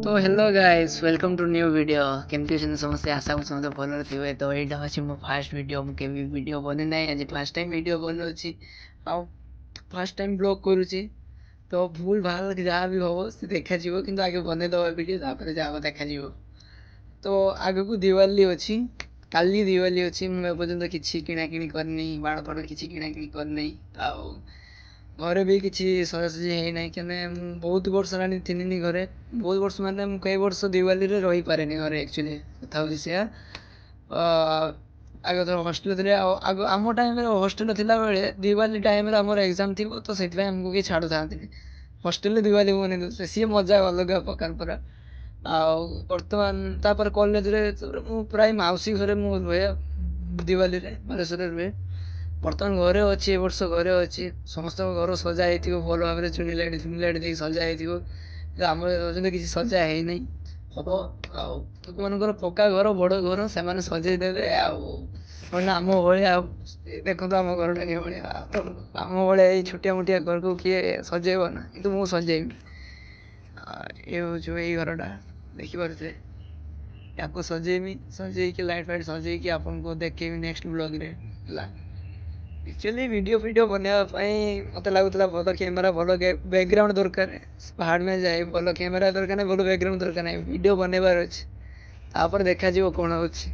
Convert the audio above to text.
ତ hello guys, welcome to new video। କେମିତି ଅଛନ୍ତି ସମସ୍ତେ? ଆଶା କରୁଛି ସମସ୍ତେ ଭଲରେ ଥିବେ। ତ ଏଇଟା ହେଉଛି ମୋ ଫାର୍ଷ୍ଟ ଭିଡ଼ିଓ। ମୁଁ କେବେ ବି ଭିଡ଼ିଓ ବନେଇ ନାହିଁ, ଆଜି ଫାର୍ଷ୍ଟ ଟାଇମ୍ ଭିଡ଼ିଓ ବନଉଛି ଆଉ ଫାର୍ଷ୍ଟ ଟାଇମ୍ ବ୍ଲଗ୍ କରୁଛି। ତ ଭୁଲ ଭାଲ ଯାହା ବି ହେବ ସେ ଦେଖାଯିବ, କିନ୍ତୁ ଆଗେ ବନେଇଦେବା ଭିଡ଼ିଓ, ତାପରେ ଯାହା ହେବ ଦେଖାଯିବ। ତ ଆଗକୁ ଦିୱାଲି ଅଛି, କାଲି ଦିୱାଲି ଅଛି। ମୁଁ ଏପର୍ଯ୍ୟନ୍ତ କିଛି କିଣାକିଣି କରିନି, ବାଣ ଫାଣ କିଛି କିଣାକିଣି କରିନି ଆଉ ଘରେ ବି କିଛି ସଜାସଜି ହେଇନାହିଁ। କାହିଁକିନା ମୁଁ ବହୁତ ବର୍ଷ ହେଲାଣି ଥିଲିନି ଘରେ। ବହୁତ ବର୍ଷ ମାନେ ମୁଁ କେଇ ବର୍ଷ ଦିୱାଲିରେ ରହିପାରେନି ଘରେ। ଆକ୍ଚୁଆଲି କଥା ହେଉଛି ସେୟା। ଆଗ ତ ହଷ୍ଟେଲରେ ଥିଲେ ଆଉ ଆଗ ଆମ ଟାଇମ୍ରେ ହଷ୍ଟେଲରେ ଥିଲାବେଳେ ଦିୱାଲି ଟାଇମ୍ରେ ଆମର ଏକ୍ଜାମ୍ ଥିବ, ତ ସେଥିପାଇଁ ଆମକୁ କେହି ଛାଡ଼ୁଥାନ୍ତିନି। ହଷ୍ଟେଲରେ ଦିୱାଲି ମନେଇ ଦେଉଥିଲେ, ସିଏ ମଜା ଅଲଗା ପ୍ରକାର ପୁରା। ଆଉ ବର୍ତ୍ତମାନ ତାପରେ କଲେଜରେ ମୁଁ ପ୍ରାୟ ମାଉସୀ ଘରେ ମୁଁ ରୁହେ ଦିୱାଲିରେ, ବାଲେଶ୍ୱରରେ ରୁହେ। ବର୍ତ୍ତମାନ ଘରେ ଅଛି, ଏ ବର୍ଷ ଘରେ ଅଛି। ସମସ୍ତଙ୍କ ଘର ସଜା ହେଇଥିବ ଭଲ ଭାବରେ, ଚୁନି ଲାଇଟ୍ ଫୁନି ଲାଇଟ୍ ଦେଇକି ସଜା ହେଇଥିବ। କିନ୍ତୁ ଆମର ଏପର୍ଯ୍ୟନ୍ତ କିଛି ସଜା ହେଇନାହିଁ, ହବ। ଆଉ ଲୋକମାନଙ୍କର ପକ୍କା ଘର, ବଡ଼ ଘର, ସେମାନେ ସଜେଇ ଦେବେ। ଆଉ ମାନେ ଆମ ଭଳିଆ, ଦେଖନ୍ତୁ ଆମ ଘରଟା କିଭଳିଆ, ଆମ ଭଳିଆ ଏଇ ଛୋଟିଆ ମୋଟିଆ ଘରକୁ କିଏ ସଜେଇବ ନା? କିନ୍ତୁ ମୁଁ ସଜେଇବି। ଏ ହେଉଛି ଏଇ ଘରଟା ଦେଖିପାରୁଥିବେ, ୟାକୁ ସଜେଇବି। ସଜେଇକି, ଲାଇଟ୍ ଫାଇଟ୍ ସଜେଇକି ଆପଣଙ୍କୁ ଦେଖେଇବି ନେକ୍ସଟ ବ୍ଲଗ୍ରେ, ହେଲା। ଆକ୍ଚୁଆଲି ଭିଡ଼ିଓ ଫିଡ଼ିଓ ବନେଇବା ପାଇଁ ମୋତେ ଲାଗୁଥିଲା ଭଲ କ୍ୟାମେରା, ଭଲ ବ୍ୟାକଗ୍ରାଉଣ୍ଡ ଦରକାର। ଭାଡ଼ିମେ ଯାଏ, ଭଲ କ୍ୟାମେରା ଦରକାର ନାହିଁ, ଭଲ ବ୍ୟାକଗ୍ରାଉଣ୍ଡ ଦରକାର ନାହିଁ, ଭିଡ଼ିଓ ବନେଇବାର ଅଛି, ତାପରେ ଦେଖାଯିବ କ'ଣ ହେଉଛି।